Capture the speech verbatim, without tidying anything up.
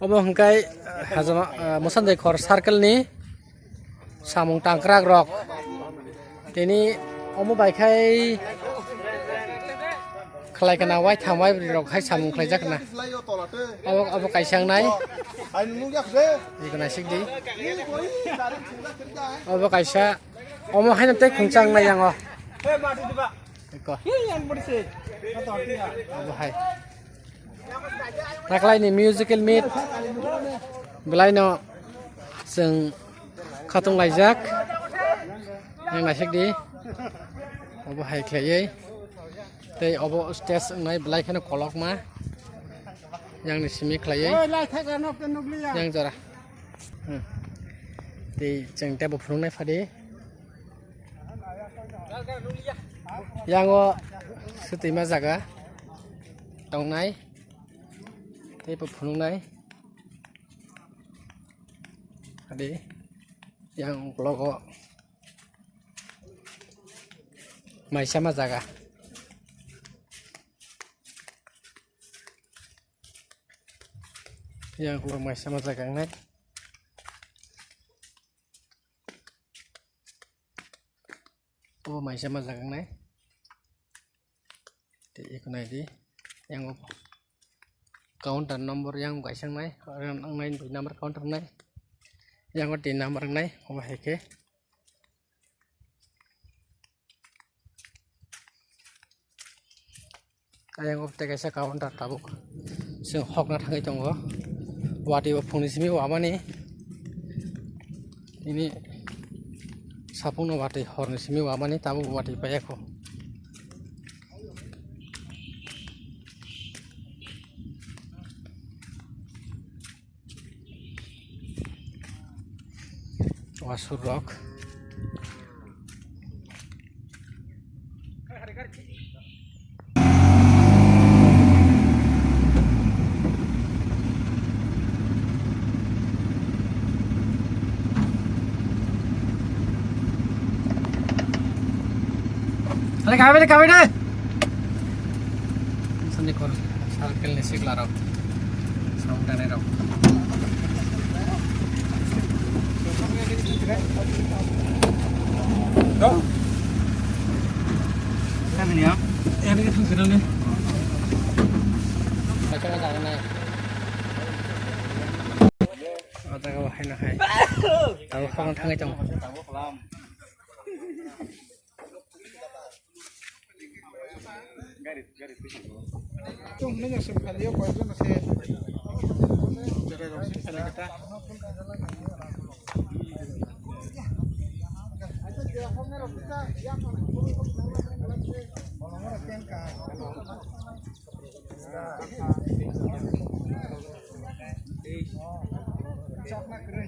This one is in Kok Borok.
Obo hwnkhe hajama, ah, Mosandai Khor circle ni samung tangkrak rok. Tini omo bai khai khlai kana waitham waibrwi rok hai samung khlaijak na. Obo, obo kaisa wngnai. Iko naisik di. Obo kaisa, omo haino tei khungchang nai yang o. Iko. Obo hai. Taklaini musical meet belai no chwng khatung laijak. Yang naisik di. Obo hai khlaiwi. Tei obo stage wngnai belai kheno kolokma. Yang ni simi khlaiwi. Yang jora. Hmm. Tei chwng teibo phunuknai phadi. Yang o swtwima jaga tongnai. Tei bo phunuknai. Adi, yang ukulok o maisama jaga. Yang ukulok maisama jaga wngnai. Obo maisama jaga wngnai. Tei eko nai di. Yang o counter number yang kaisa wngnai. Oro wngnai dui number counter wngnai. Yang o tin number wngnai. Obo hai khe. Ayang o tei kaisa counter tabuk. Chwng hokna thangwi tongo. Watwi bo phungni simi wamani. Ini sapungno watwi horni simi wamani tabuk watwi paiya kho. Wasur rok. Are kabe de, kabe de. Sandi kor circle ni sikla rok. Samung tanai rok. Kami ni ya? Ya, ini kan sudah nih. Baca nggak tahu nih. Ada kau hai nak hai. Tahu kau thangai tong. Chung hwnwi no swng phalio, koyokjano se cherai rok swng phalai khe ta. Chakma kwrwi.